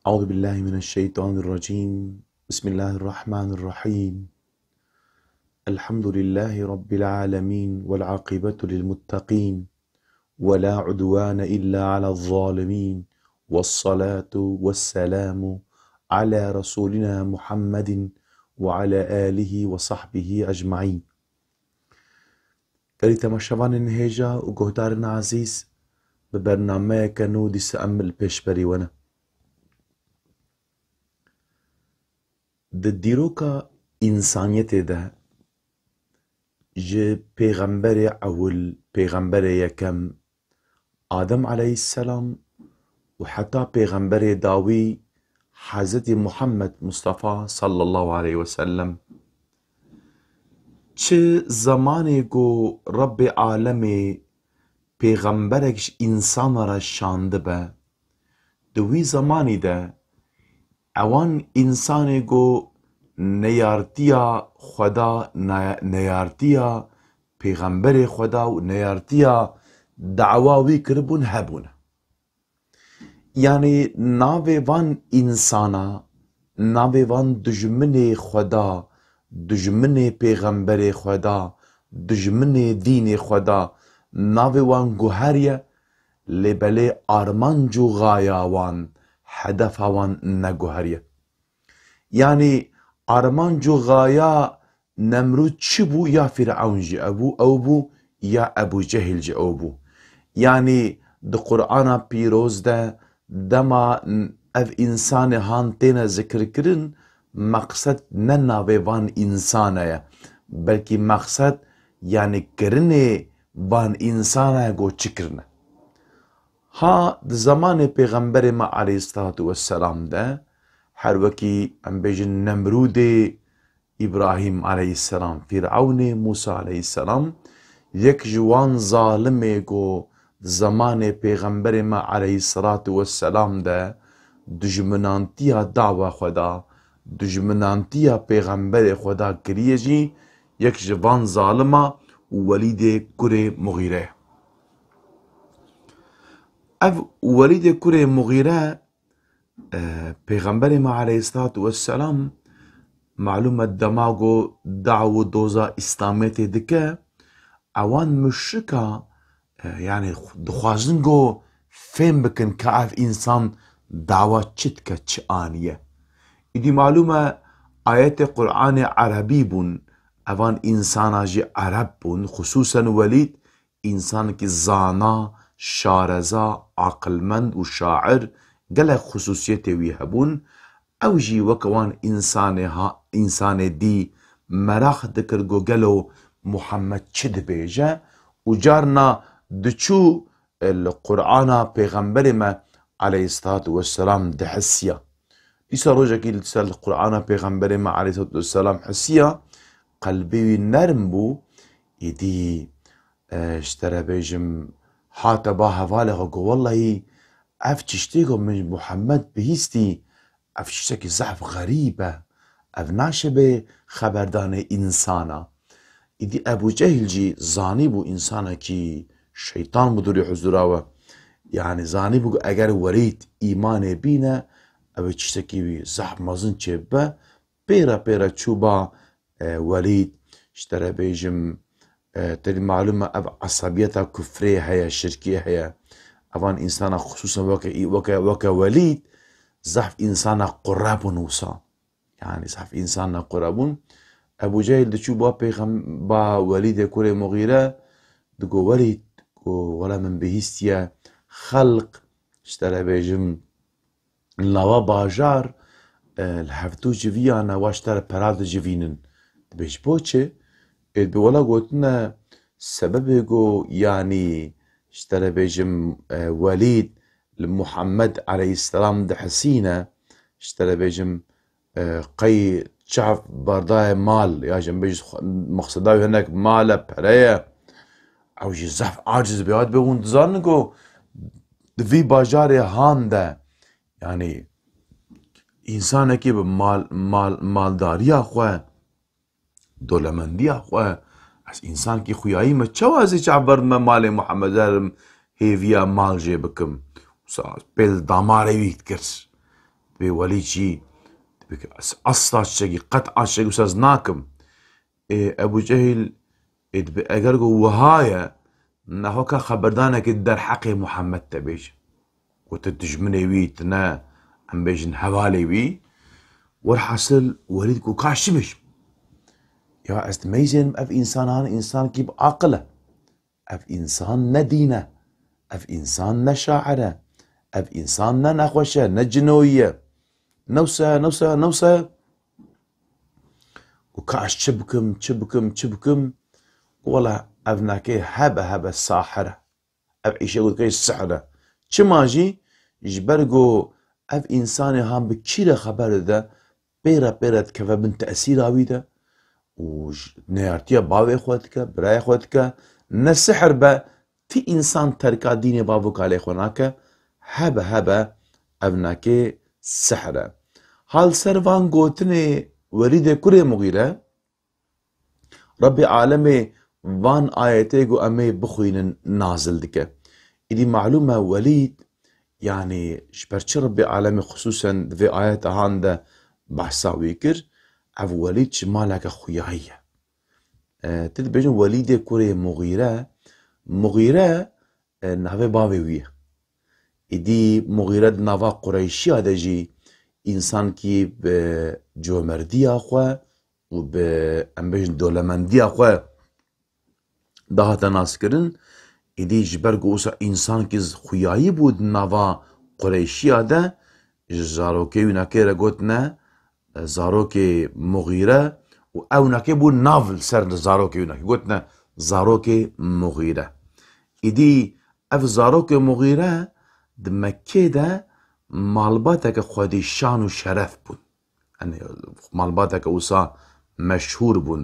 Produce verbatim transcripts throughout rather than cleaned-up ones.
أعوذ بالله من الشيطان الرجيم. بسم الله الرحمن الرحيم. الحمد لله رب العالمين، والعاقبة للمتقين، ولا عدوان إلا على الظالمين، والصلاة والسلام على رسولنا محمد وعلى آله وصحبه أجمعين. Gelî temaşevanên hêja û guhdarên ezîz, bi bernameyeke nû dîsa em li pêşberî we ne. Di dîroka însaniyetê de ji pêxemberê ewil, pêxemberê yekem, Adem aleyhisselam û heta pêxemberê dawî Hezretî Muhammed Mustafa sallallahu aleyhi ve sellem. Çi zemanê ku Rebbê alemê pêxemberek ji însana re şandibe, di wî zemanî de ewan însanê ku neyartiya Xweda, ne-, neyartiya pêxemberê Xweda û neyartiya dawa wî kiribûn hebûne. Yanî navê van însana, navê van dijminê Xweda, dijminê pêxemberê Xweda, dijminê dînê Xweda, navê wan guheriye, lê belê armanc û xaya wan, hedefa wan neguheriye. Yanî armanc û xaya Nemrûd çi bû? Ya Fîrewn jî ew bû, ew bû, ya Ebû Cehîl jî ew bû. Yanî di Qur'ana Pîroz de dema n-, ev însanê han têne zikirkirin, meqsed ne navê van însana ye, belkî meqsed, yanî kirinê van însana ye ku çi kirine. Ha di zemanê Pêxemberê me aleyhisselatu vesselam de, her wekî em bêjin Nemrûdê, Îbrahîm aleyhisselam, Fîrewnê, Mûsa aleyhisselam, yek ji wan zalimê ku di zemanê Pêxemberê me aleyhisselatu vesselam de dijminantiya dawa Xweda, dijminantiya Pêxemberê Xweda kiriye jî, yek ji van zalima Welîdê kurê Muxîre ye. Ev Welîdê kurê Muxîre, e, Pêxemberê me aleyhisselatu vesselam, malûm e dema ku daw û doza Îslamiyetê dike, ewan muşrika, e, yanî dixwazin ku fêm bikin ka ev însan dawa çi dike, çi aniye. Îdî malûm e ayetê Qur'anê erebî bûn, evan însana jî ereb bûn, xisûsen Welîd, însanekî zana, şareza, aqilmend û şair, gelek xisûsiyetê wî hebûn. Ew jî weke wan însanê ha-, însanê dî meraq dikir ku gelo Muhammed çi dibêje û carna diçû, e, li Qur'ana Pêxemberê me aleyhisselatu vesselam dihisiya. Dîsa rojekî li ser li Qur'ana Pêxemberê me aleyhisselatu vesselam hisiya, qelbê wî nerm bû, îdî, e, ji te re bêjim, hate ba hevalê xwe ku wellahî ev tiştê ku min ji Muhammed bihîstî, ev tiştekî zehf xerîb e. Ev naşibê xeberdanê însana. Îdî Ebû Cehîl jî zanîbû însanekî şeytan bû durî huzura we. Yanî zanîbû ku eger Welîd îmanê bîne, ew ê tiştekî wî zehf mezin çêbibe. Pêre pêre çû ba, e, Welîd, ji te re bêjim, e, te dî malûm e ev esebiyeta kufrê heye, şirkê heye. Evan însana xisûsen weke, weke, weke Welîd, zehf însana qure bûn wisa. Yanî zehf însana qure bûn. Ebû Cehîl diçû ba pêxem-, ba Welîdê kurê Muxîre, digo, Welîd, ku wela min bihîstiye xelq, ji te re bêjim, nava bajar, e, li hevdû civiyane, wa ji te re pera dicivînin. Dibêj, bo çi? Ê, bi wela gotine, sebebê ku, yanî, ji te re bêjim, e, Welîd li Muhammed aleyhisselam dihisîne, ji te re bêjim, e, qey çav berdayê mal, ya jî em bêjin xwe-, mexseda wî hinek mal e, pere ye. Ew jî zehf aciz bê, ya dibê hûn dizanin ku di vî bajarê han de, yanî, însanekî bi mal, mal, maldariya xwe, dolemendiya xwe, ez însankî xuyayî me, çawa ez ê çav berdime malê Muhammed, herim hêviya mal jê bikim? Wisa pêl damarê wî dikir. dibê Welîd jî, dibê asla çiçekî, qet'a çiçekî wisa ez nakim. Ê, Ebû Cehîl, ê, dibê eger ku wiha ye, nexwe ka xeberdanekê derheqê Muhammed te bêje. Ku tu dijminê wî, tu ne, em bêjin, hevalê wî. Werhasil Welîd ku ka ez çi bêjim? Ya ez dimeyzênim ev însanan, însankî bi aqil e. Ev însan ne dîn e. Ev însan ne şair e. Ev însan ne nexweş e, ne cinoyî ye. Newse, newse, newse. Û ka ez çi bikim, çi bikim, çi bikim? Wela ev nake hebe hebe sahir e. Ev îşe ku dike jî sihr e. Çima jî? Ji ber ku ev însanê han bi kî re xeber dide, pê re pê re dikeve bin tesîra wî de û ji neyartiya bavê xwe dike, birayê xwe dike. Ne sihr be, ti însan terka dînê bav û kalê xwe nake, hebe hebe ev nake sihr e. Ha li ser van gotinê Welîdê kurê Muxîre, Rebbê alemê van ayetê ku em ê bixwînin nazil dike. Îdî malûm e Welîd, yanî ji ber çi Rebbê alemê xisûsen di vê ayeta han de behsa wî kir, ev Welîd ji maleke xuyayî ye. E, tu dibêjin Welîdê kurê Muxîre, Muxîre, e, navê bavê wî ye. Îdî Muxîre di nava Qureyşiya de jî însankî bi comerdiya xwe û bi, em bêjin, dolemendiya xwe dihate naskirin. Îdî ji ber ku wisa însankî xuyayî bû di nava Qureyşiya de, ji zarokê wî nakê re gotine, e, zarokê Muxîre û ew nakê bû nav li ser zarokê wî nakê. Gotine zarokê Muxîre. Îdî ev zarokê Muxîre di Mekkê de malbateke xwedî şan û şeref bûn. Yanî malbateke wisa meşhûr bûn.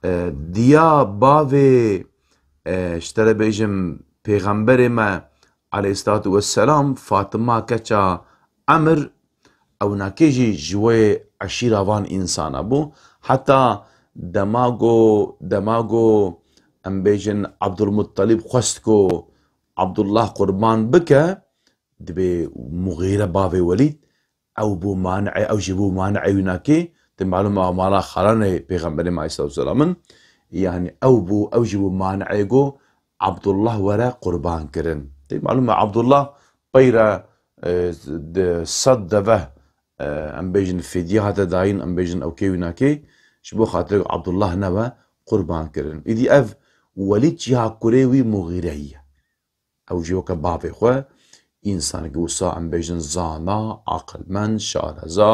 E, diya bavê, e, ji te re bêjim, pêxemberê me aleyhisselatu vesselam, Fatima keça Emir, ew nakê jî ji wê eşîra van însana bû. Heta dema go, dema go, em bêjin, Abdulmuttalib xwest ku Abdullah qurban bike, dibê Muxîre bavê Welîd, ew bû mani'ê, ew jî bû mani'ê wî nakê, te malûm e, mala xalanê Pêxemberê me aleyhisselatu vesselam in, yanî ew bû, ew jî bû mani'ê ku Abdullah were qurban kirin. Te malûm e, Abdullah peyre, e, di sed deve, e, em bêjin fidye hate dayîn, em bêjin ew kê wî nakê, ji bo xatirê ku Abdullah nebe qurban kirin. Îdî ev Welîd jî ha kurê wî Muxîreyî ye. Ew jî weke bavê xwe, însanekî wisa em bêjin zana, aqilmend, şareza,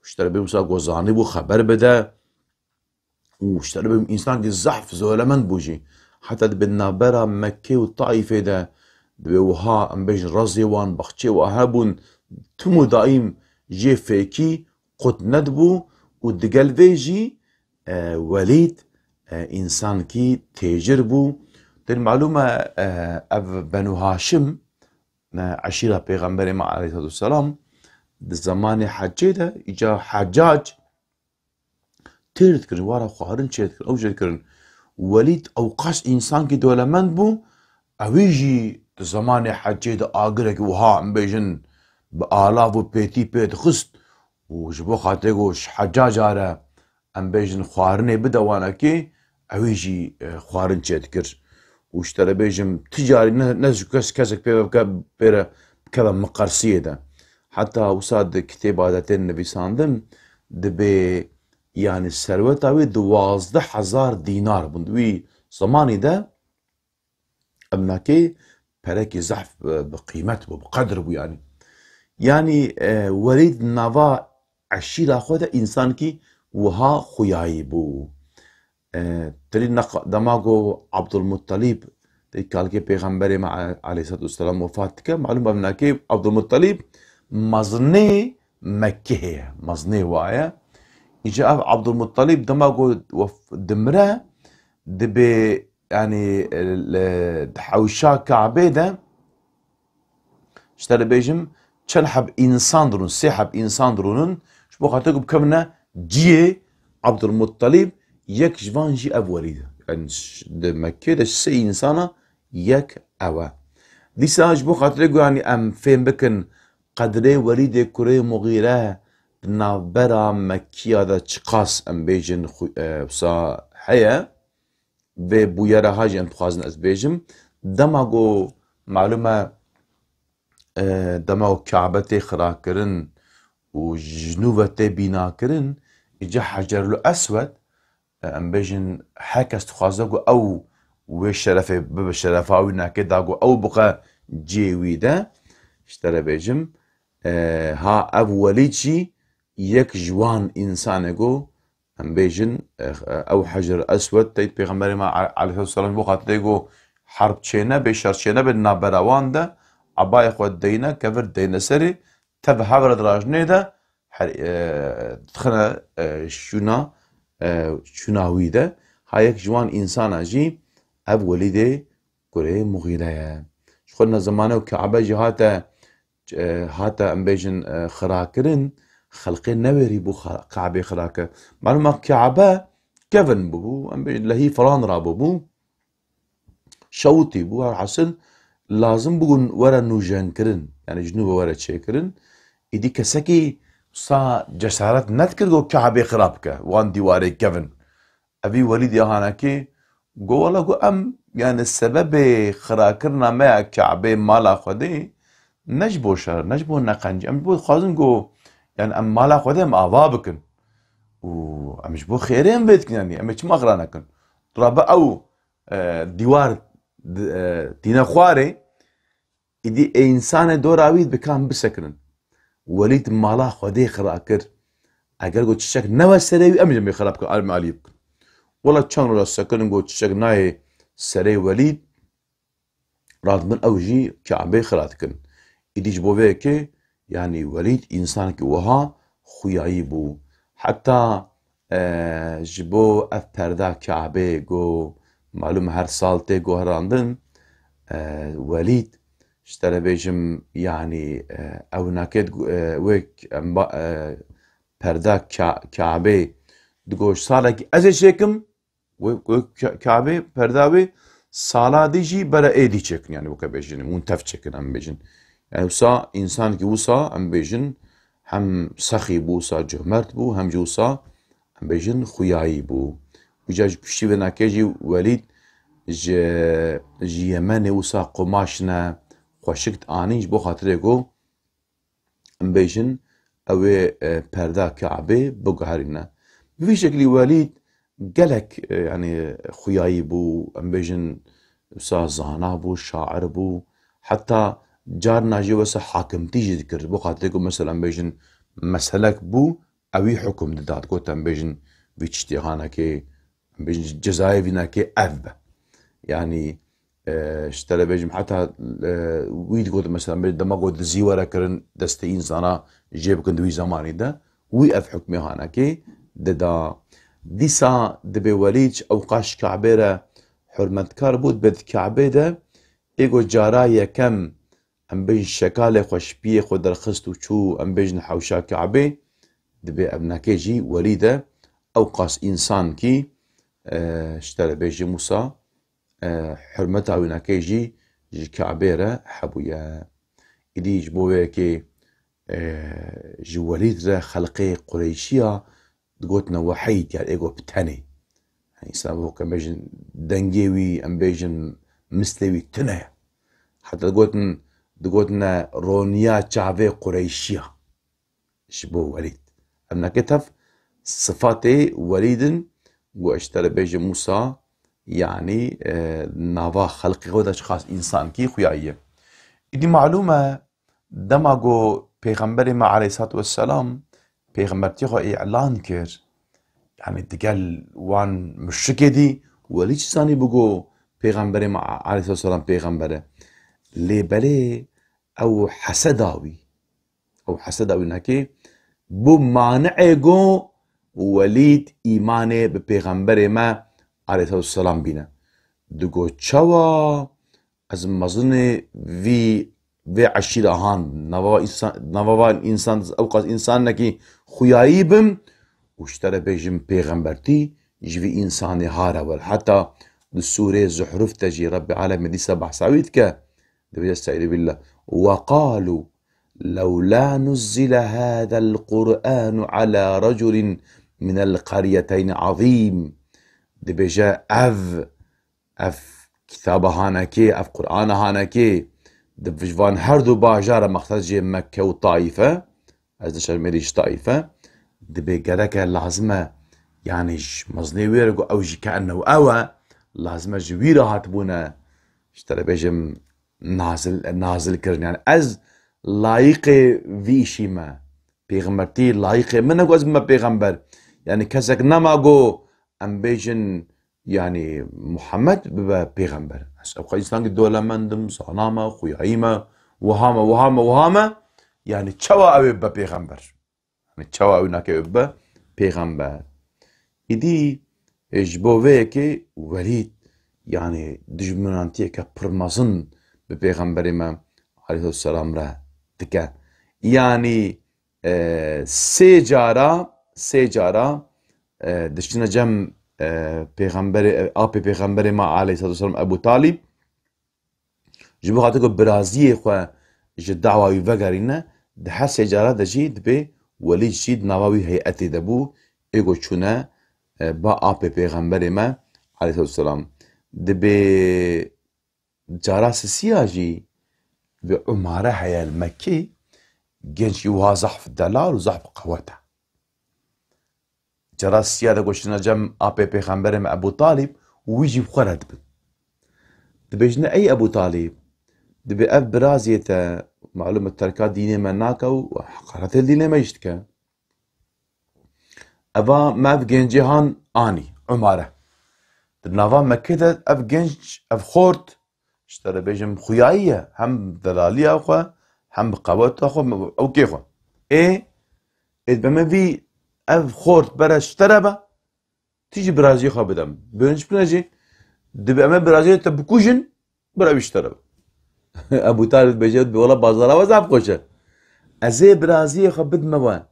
û ji te re bê wisa ku zanîbû xeber bide, û ji te re bê însanekî zehf zolemend bû jî. Heta di bin navbera Mekkê û Taîfê de, dibê wiha em bêjin rezê wan, baxçê wa hebûn, tim û daîm jê fêkî qut nedibû û digel vê jî, e, Welîd, e, însankî têcir bû. Tên malûm e, e, ev Benû Haşim, e, eşîra Pêxemberê me aleyhisselatu vesselam, di zemanê Heccê de, îca Heccac têr dikirin, wara xwarin çê dikirin, ew jê dikirin. Welîd ewqas însankî dolemend bû, ewî jî di zemanê Heccê de agirekî wiha, em bêjin, bi alav û pêtî pê dixist û ji bo xatirê ku ji Heccaca re, em bêjin, xwarinê bide wanekê, ewî jî, e, xwarin çê dikir. Û ji te re bêjim, ti carî ne, ne ji kes, kesek pê ve bike, pê re bikeve miqersiyê de. Heta wisa di kitêba de tên nivîsandin, dibê, yanî serweta wî duwazdeh hezar dînar bûn. Di wî zemanî de, em nakê perekî zehf bi, bi qîmet bû, bi qedir bû yanî. Yanî, e, Welîd nava eşîra xwe de însankî wiha xuyayî bû. E, tirî neq-, dema ku Abdulmuttalîb, tê kalkê Pêxemberê me a-, aleyhisselatu vesselam wefat dike, malûm em nakê Abdulmuttalîb mezinê Mekkehê ye, mezinê wa ye. Îca ev Abdulmuttalîb dema ku wef-, dimire, dibê, yanî, li, di hewşa Kabê de, ji te re bêjim, çend heb însan dirûn, sê heb însan dirûnin, ji bo xatir ku bikevine ciyê Abdulmuttalîb, yek ji van jî ev Welîd e. Yanî ş-, di Mekkê de sê însana yek ew e. Dîsa ji bo xatirê ku, yanî, em fêm bikin, qedrê Welîdê kurê Muxîre di navbera Mekkiya de çiqas em bêjin xu-, e, wisa heye, vê bûyera ha jî em dixwazin ez bêjim. Dema ku malûm e, e, dema ku Kabe tê xirakirin û ji nû ve tê bînakirin, îca Hecerul Eswed, e, em bêjin her kes dixwaze ku ew wê şerefê bibe, şerefa wî nake da ku ew bixe cihê wî de, ji te re bêjim, e, ha ev Welîd jî yek ji wan însanê ku em bêjin, e, ew Hecer Eswed teyt Pêxemberê me a-, aleyhisselam bo xatirê ku herb çênebe, şer çênebe di navbera wan de, ebayê xwe deyne, kevir deyne serê, tev hev re dirajnê de, her, e, dixine, e, şûna, e, şûna wî de. Ha yek ji wan însana jî ev Welîdê kurê Muxîre ye. Ji xwe ne zemane û Kabe jî hate, e, hate em bêjin, e, xirakirin, xelqê newêrî bû xa-, Kabê xirake. Malûm e Kabe kevin bûbû, em bêjin lehî falan rabûbû. Şewitî bû, her hasil lazim bû were nûjenkirin, yani ji nû ve were çêkirin. Îdî kesekî wisa cesaret nedikir ku Kabê xirab bike, wan dîwarê kevin. Evî Welîd ya Hanekî got, wela ku em, yani sebebê xirakirina me ya Kabê mala Xwedê ne ji bo şer, ne ji bo neqencî. Em ji bo dixwazin ku, yani em mala Xwedê em ava bikin. Û em ji bo xêrê em vê dikin, yani em ê çima xira nekin? Rabe ew, e, dîwar di-, e, tîne xwarê, îdî ê însanê dora wî bi kam bisekinin. Welîd mala Xwedê xira kir. Eger got çiçek newe serê wî, em jî em ê xira bikin, em ê alî bikin. Wela çend roja sekinin got çiçek nayê serê Welîd, radibin ew jî Kabê xira dikin. Îdî ji bo vê yekê, yanî Welîd însanekî wiha xuyayî bû. Heta, e, ji bo ev perda Kabê ku malûm her sal tê guherandin, e, Welîd, ji te re bêjim, yanî, e, ew nakêt, e, wek em ba-, e, perda Ka-, Kabê digot salekî ez ê çêkim, wê, wê Ka-, Kabê perda wê sala dî jî bere êdî çêkin, yanî weke bêjin, hûn tev çêkin em bêjin. Yani wisa însanekî wisa em bêjin hem sexî bû, wisa cömert bû, hem jî wisa em bêjin xuyayî bû. Îca ji piştî vê nakê jî Welîd ji, ji Yemenê wisa qumaş ne xweşik anîn ji bo xatirê ku em bêjin ew ê, e, perda Kabê biguherîne. Bi vî şeklî Welîd gelek, e, yani xuyayî bû, em bêjin wisa zana bû, şair bû. Heta carna jî wisa hakimtî jî dikir. Bo xatirê ku mesela em bêjin meselek bû, ewî hukum didat. Got em bêjin vî tiştê hanekê, em bêjin cezayê vî nakê ev be. Yani, e, ji te re bêjim heta, e, wî digot mesela em bêjin dema got dizî were kirin destê însana jê bikin di wî zemanî de, wî ev hukmê hanekê dida. Dîsa dibê Welîd ji ewqas Kabê re hurmetkar bû, dibe di Kabê de ê got cara yekem em bêjin şekalê xwe, şipiyê xwe derxist û çû, em bêjin hewşa Kabê, dibê ev nakê jî Welîd e, ewqas însankî, e, ji te re bêjim wisa, e, hurmeta wî nakê jî ji Kabê re hebûye. Îdî ji bo wê yekê, e, ji Welîd re xelqê Qureyşiya digotine wehî, yani ê got bi tenê. Yani, însan wek em bêjin dengê wî, em bêjin mislê wî tune ye. Heta digotin, digotine roniya çavê Qureyşiya. Ji bo Welîd. Em neke tev sifatê Welîd in, ku ez ji te re bêjim wisa, yanî, e, nava xelqê xwe de çiqas însankî xuyayî ye. Îdî malûm e, dema ku Pêxemberê me aleyhissalatu vesselam pêxembertiyê xwe îlan kir, yanî digel wan muşrikê dî, Welîd çi zanî bû ku Pêxemberê me aleyhissalatu vesselam pêxember e. Lê belê ew heseda wî, ew heseda wî nake, bû mani'ê ku Welîd îmanê bi Pêxemberê me aleyhissalatu vesselam bîne. Digot çawa ez mezinê vî, vê eşîra han, nava însan, nava van însan, ewqas însanekî xuyayî bim û ji te re bêjim pêxembertî ji vî însanê ha re wel. Heta di sûrê Zuhruf de jî Rebbê Alemê dîsa behsa wî dike, dibêje, "Estaizu billah. Ve qalu لولا نزل هذا القرآن على رجل من القريتين عظيم. Dibêje ev, ev kitaba hanekê, ev Qur'ana hanekê, di ji van her du bajara mexsed jê Mekke û Taîfe, ez dişerim êrî ji Taîfe, dibê gereke lazim e, yanî ji mezinê wê re ku ew jî ke ennehu ew e, lazim e ji wî re hatibûne, ji te re bêjim, nazil, nazil kirin. Yani ez layîqê vî îşî me. Pêxembertî layîqê min e ku ez bime pêxember. Yani kesek nema ku em bêjin, yani Muhammed bibe pêxember. Ez ew qey însankî dolemend im, zana me, xuyayî me, wiha me, wiha me, wiha me. Yani çawa ew ê bibe pêxember? Yanî çawa ew nake ew bibe pêxember? Îdî, e, ji bo vê yekê Welîd, yanî dijminantiyeke pir mezin bi pêxemberê me aleyhisselam re dike. Yanî, e, sê cara, sê cara, e, diştine cem, e, pêxemberê, e, apê pêxemberê me aleyhisselatu vesselam Ebu Talîb, ji bo xatir ku biraziyê xwe ji dawa wî vegerîne, di her sê cara de jî dibê Welîd jî di nava wî heyetê de bû, ê ku çûne, e, ba apê pêxemberê me aleyhisselatu vesselam. Dibê cara sisiya jî bi Umare heye li Mekkê, genç jî wiha zehf delal û zehf qewet e. Cara sisiya de goştina cem apê pêxemberê me Ebu Talîb û wî jî bi xwe re dibin. Dibêjine, ey Ebu Talîb, dibê ev biraziyê te, malum e, terka dînê me nake û heqaretê dînê me jî dike. Eva me ev gencê han anî, Umare. Di nava Mekkê de ev genç, ev xort, ji te re bêjim, xuyayî ye. Hem delaliya xwe, hem bi qeweta xwe, ew kê xwe. Ê, ê dibe me vî ev xort bere ji te re be, tu jî biraziyê xwe bide min. Bêhn ji bine jî, dibe em ê biraziyê te bikujin, bira wî ji te re be. Ebu Talib dibêje, wela bazara we zaf xweş e. Ez ê biraziyê xwe bidime we.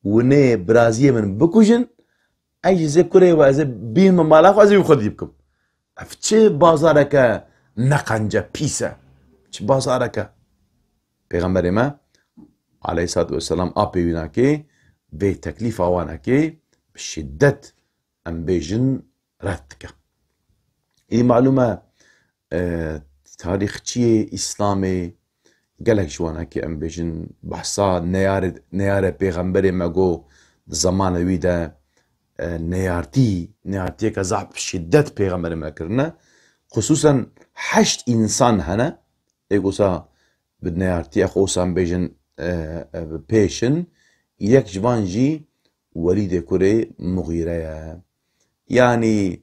Winê biraziyê min bikujin, ez jî zê kurê we, ez ê bînme mala xwe, ez ê wî xwedî bikim. Ev çi bazareke neqence, pîs e? Çi bazareke? Pêxemberê me, aleyhissalatu vesselam, apê wî nakê, vê teklîfa wanekê bi şiddet, em bêjin, red dike. Îdî malûm e, e, tarîxçiyê Îslamê gelek ji wan heke em bêjin, behsa neyarê, neyarê pêxemberê me got, di zemanê wî de, e, neyartî, neyartiyeke zaf bi şiddet pêxemberê me kirine. Xusûsen heşt însan hene, ê wisa bi neyartiya xwe wisa em bêjin, e, e, pêşin, yek ji van jî Welîdê kurê Muxîre ye. Yanî,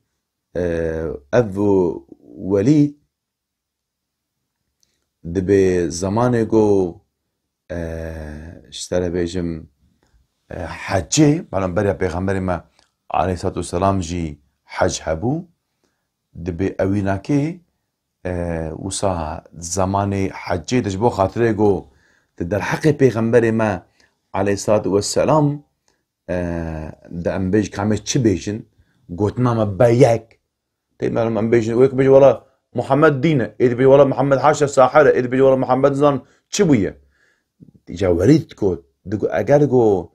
e, ev Welîd dibê zemanê ku, e, ji te re bêjim, e, hecê, beriya pêxemberê me aleyhissalatu vesselam jî hec hebû, dibê ewînakê, e, wisa zemanê hecê de ji bo xatirê ku di derheqê pêxemberê me aleyhissalatu vesselam, e, de em bêj, ka em ê çi bêjin, gotina me be yek. Tê me em bêjin, wê ku bêje, wela Muhammed dîn e, ê dibêje, wela Muhammed haşa sahir e, ê dibêje, wela Muhammed zan çi bûye. Îca Welîd got, digo, eger go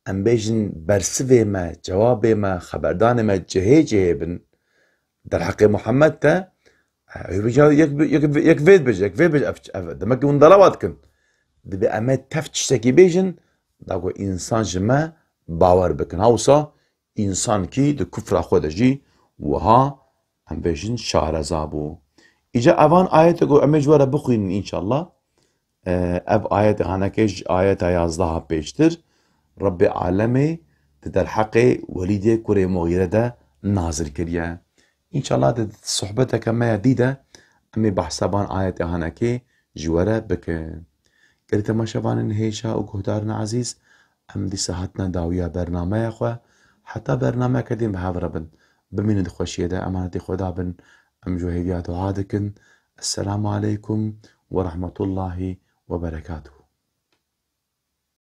em bêjin bersivê me, cewabê me, xeberdanê me cihê cihê bin, derheqê Muhammed de, e, yek, yek, yek vê dibêje, yek vê bêje, ev, ev, demek ki hûn dalawa dikin. Dibê em ê tev tiştekî bêjin, da ku însan ji me bawer bikin. Ha wisa însan kî di kufra xwe de jî wiha, em bêjin, şareza bû. Îca evan ayete ku em ê ji we re bixwînin înşallah. E, ev ayet haneke ji ayeta yazdeha pêştir Rebbê alemê di derheqê Welîdê kurê Muxîre de nazil kiriye. Înşallah di sohbeteke me ya dî de em ê behsa van ayetê hanekê ji we re bikin. Gelî temaşevanên hêja û guhdarên ezîz, em dîsa hatine dawiya bernameya xwe. Heta bernameyeke din bi hev re bin. Bimînin di xweşiyê de, emanetê Xweda bin. Em ji we hêviya dua dikin. Esselamu aleykum ve rahmetullahi ve berekatuhu.